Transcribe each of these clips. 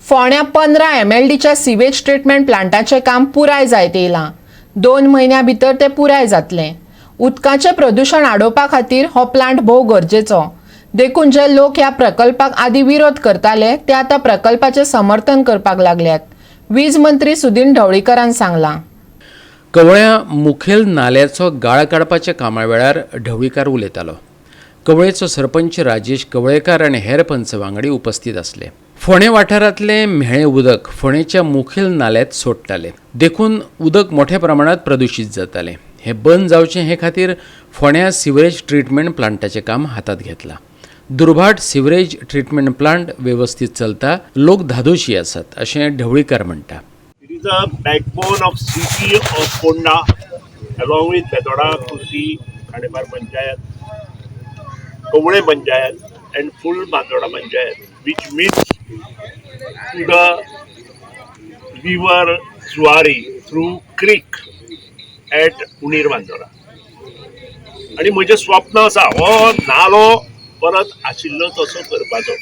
फोंड्या 15 एमएलडीच्या sewage treatment प्लांटाचें काम पुराय जायत येयलां. 2 म्हयन्यां भितर तें पुराय जातलें. उदकाचें प्रदुशण आडोवपा खातीर हो प्लांट भोव गरजेचो. देखून जे लोक ह्या प्रकल्पाक आदीं विरोध करताले ते आतां प्रकल्पाचें समर्थन करपाक लागल्यात, वीज मंत्री सुदिन ढवळीकरान सांगलां. कवळ्या मुखेल नाल्याचो गाळ काडपाच्या कामा वेळार ढवळीकार उलयतालो. कवळेचो सरपंच राजेश कवळेकार आनी हेर पंच वांगडी उपस्थित आसले. फोंडें वाठारांतलें म्हेळें उदक फोंडेच्या मुखेल नाल्यांत सोडटाले, देखून उदक मोठ्या प्रमाणात प्रदुशीत जातालें. हें बंद जावचें हे खातीर फोंड्या सिवरेज ट्रिटमेंट प्लांटाचें काम हातांत घेतलां. दुर्भाट सिवरेज ट्रिटमेंट प्लांट वेवस्थीत चलता, लोक धादोशी आसात अशें ढवळीकार म्हणटा. It is a backbone of city of Ponda along with Betorda, Curti, Khandepar Panchayat, Kavale Panchayat and full Bandora Panchayat, which meets to the river Zuari through creek at Unir Bandora. आणि म्हजें स्वप्न आसा, हो नालो परत आशिल्लो तसो करपाचो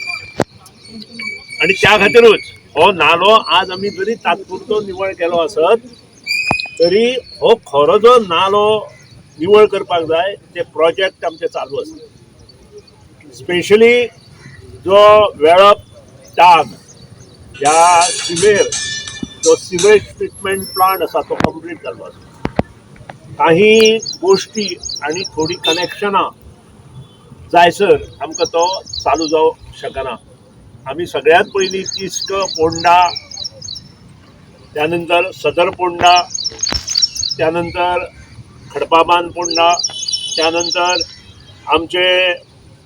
आणि त्या खातीरूच हो नालो आज आमी जरी तात्पुरतो निवळ केलो आसत तरी हो खरो जो नालो निवळ करपाक जाय, ते प्रोजेक्ट आमचे चालू आसा. स्पेशली जो वेळप डाग ह्या शिमेर जो सिवेज ट्रिटमेंट प्लांट आसा तो कंप्लीट जाल्लो आसा. काही गोश्टी आनी थोडी कनेक्शनां जायसर आमकां तो चालू जावंक शकना. आमी सगळ्यात पयलीं तिस्क पोंडा, त्यानंतर सदर पोंडा, त्यानंतर खडपाबांद पोंडा, त्यानंतर आमचे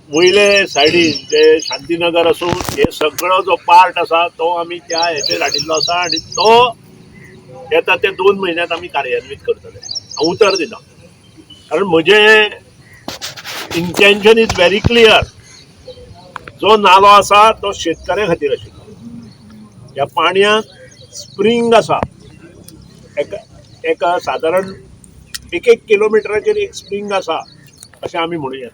वयले सायडीन जे शांतीनगर आसूं, हे सगळो जो पार्ट आसा तो आमी त्या हेचेर हाडिल्लो आसा आनी तो येता ते 2 म्हयन्यात आमी कार्यान्वीत करतले, हांव उतर दिता. कारण म्हजें इंटेन्शन is very clear. जो नालो आसा तो शेतकऱ्यां खातीर आशिल्लो. ह्या पाणयांत स्प्रींग आसा. एका एका सादारण एक एक किलोमिटराचेर एक स्प्रींग आसा अशें आमी म्हणुया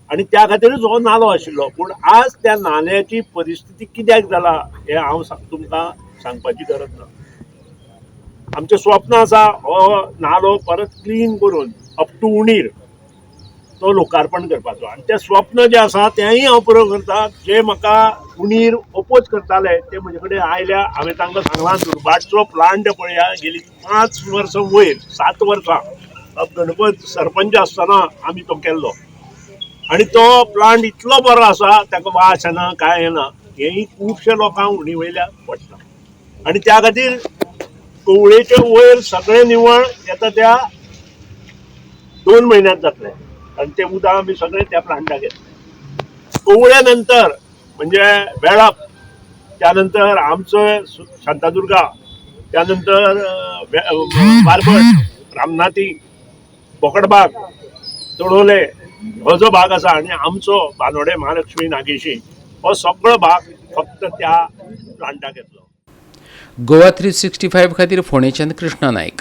आनी त्या खातीरूच हो नालो आशिल्लो. पूण आज त्या नाल्याची परिस्थिती कित्याक जाला हें हांव तुमकां सांगपाची गरज ना. आमचें स्वप्न आसा, हो नालो परत क्लीन करून अप टू उणीर तो लोकार्पण करपाचो आनी तें स्वप्न जें आसा तेंय हांव पुरो करता. जे म्हाका उणीर ओपोज करताले ते म्हजे कडेन आयल्या. हांवें तांकां सांगलां, दुर्भाटचो प्लांट पळया, गेली 5 वर्सां वयर, 7 वर्सां गणपत सरपंच आसतना आमी तो केल्लो आनी तो प्लांट इतलो बरो आसा, ताका वास येना, कांय येना. हेंय खुबशे लोकांक उणी वयल्या पडटा आनी त्या खातीर कवळेचे वयर सगळें निवळ येता त्या 2 म्हयन्यांत जातलें, कारण तें उदक आमी सगळें त्या प्लांटाक घेतलें. कवळ्या नंतर म्हणजे वेळप, त्यानंतर आमचं शांतादुर्गा, त्यानंतर बारबट, रामनाथी, बोकडबाग, तळोले हो जो भाग आसा आनी आमचो बानोडे, महालक्ष्मी, नागेशी हो सगळो भाग फक्त त्या प्लांटाक येतलो. गोवा 365 खातीर फोंडेच्यान कृष्णा नायक.